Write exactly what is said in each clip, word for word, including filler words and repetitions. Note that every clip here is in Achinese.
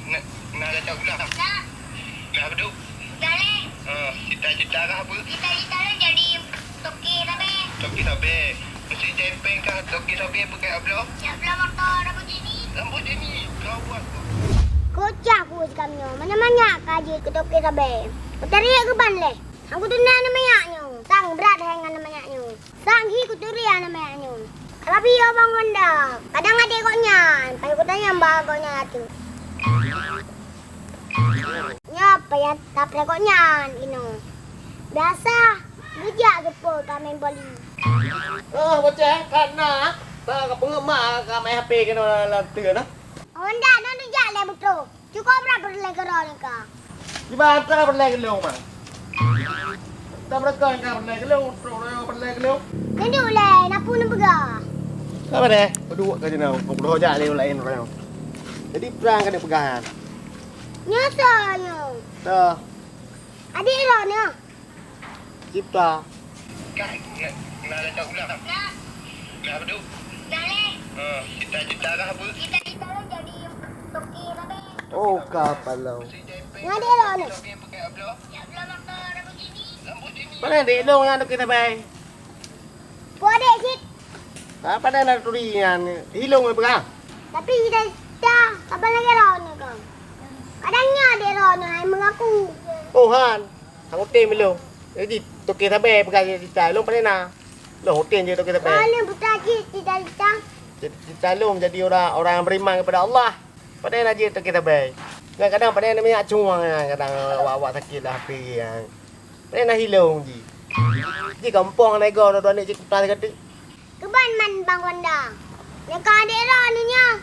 Na, na gata ulah? Na. Nah, betul? Udah leh. Ha, cita-cita kah apa? Cita-cita leh jadi toke sabe. Toke sabe. Mesti jahit peng kah toke sabe pakai abloh? Ya, abloh motor Lamborghini. Lamborghini. Gawat. Kocak ku sikam nyoe. Mana manyak ka jeuet keu toke sabe. Kutariek keuban leh. Aku tunan aneuk manyak nyoe. Sang brat hai ngon aneuk manyak nyoe. Sang hi kuturi aneuk manyak nyoe. Tapi yo Bang Wanda, kadang adek gobnyan, payu kutanyong bak gobnyan ateueh. Nyoe payah tapreh gobnyan inoe. Biasa geujak seupôt ka main boli. Oh, bocah, kana ta ka peungeuet mak ka main H P keunoe lam teue na. Wanda, nyoe neujak lé beutôi. Cukôp brat peureulèe keudroe nyoe ka. Kiban atra peureulèe keu lôn, Bang. Atra peureulèe keu lôn, trok royong peureulèe keu lôn. Neudok lé, na peue neupeugah? Ka padé, peuduek ka jinoe, peuduek jak lé laén royong. Jadi prang ka neupeugah nyan. Nyoe soe nyoe? Soe? Adék droeneuh. Cipta. Kah na, na gata ulang? Na. Na betul? Na lé. Ha, cita-cita kah apa? Cita-cita lôn jadi toke sabe. Oh, ka palau. Ngadé lôn. Pane dek lôn nyang toke sabe? Peue adék cit? Ha, pane na turi nyan. Hi lôn peugah. Tapi cita-cita saban lagèe droeneuh kan. Kadang nyan adék droeneuh hai meungaku. Oh, han. Hana kutem ilôn. Jadi toke sabe peugah cita-cita ilôn pane na. Lôn kutem jeuet toke sabe. Soalnya buta cit cita-cita. Cita-cita lôn jadi orang, orang yang beriman kepada Allah. Pane na jeuet toke sabe. Kadang-kadang pane na minyak cuang kadang awak-awak sakét lah api. Pane na hi lôn jih. Jih gampông na igoe na dua aneuk jih kuta sigoe teuk. Keuban man Bang Wanda. Nyang ka adék droeneuh nyoe.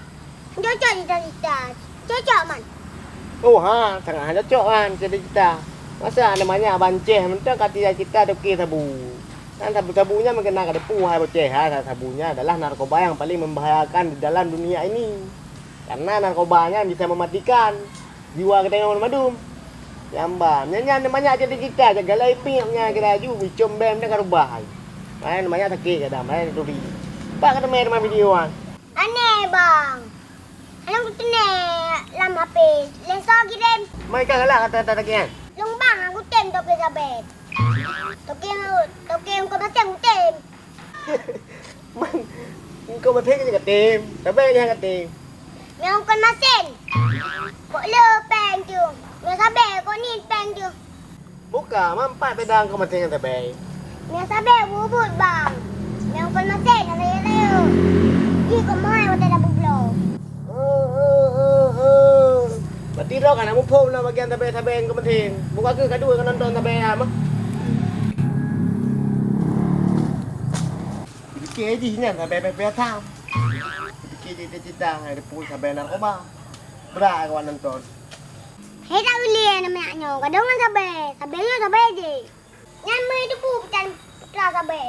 Cocok cita-cita. Cocok man. Oh ha, sangat han cocok kan cita-cita. Masa aneuk manyak banceh mantong ka cita-cita toke sabu. Kan sabu-sabu nyan meukeuna ka depu hai boceh ha, sabu nyan adalah narkoba yang paling membahayakan di dalam dunia ini. Karena narkoba nyan bisa mematikan. Jiwa geutanyoe mandum. Nyang ba, nyan, nyan manyak cita-cita, jaga laipiek nyan kira laju, bicom bem dan karubah. Main manyak sakét kadang, main turi. Bak ka teumé teuma video nyan. Aneh, Bang. Hana kuteumé lam H P. Lé soe kirém. Mai ka galak kata-kata lagèe nyan. Lôn bang, aku tem toke sabe. Toke, toke engkau masang tem. Man, engkau maté ka tem, sabe nyang ka tem. Nyang kon masen. Kok le peng tu. Nyang sabe kok ni peng tu. Buka, man pat beda engkau maté ngon sabe. Nyang sabe bubut bang. Nyang kon masen ada yang lain. Ji kok mai watèe dah bublo. Berarti droe ka na muphom lam bagian sabe-sabe engkau maté. Buka ke kadu ka nonton sabe am. Pike jih nyan sabe pih-pih tham. Pike jih cita-cita hai depu sabe narkoba. Brat awak nonton. Hei tak boleh aneuk manyak nyoe, gadoh ngon sabe. Sabe nyoe sabe jih. Nyan meuh depu peutan putra sabe.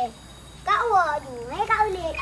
Kak uwa ju, hei kak ulit.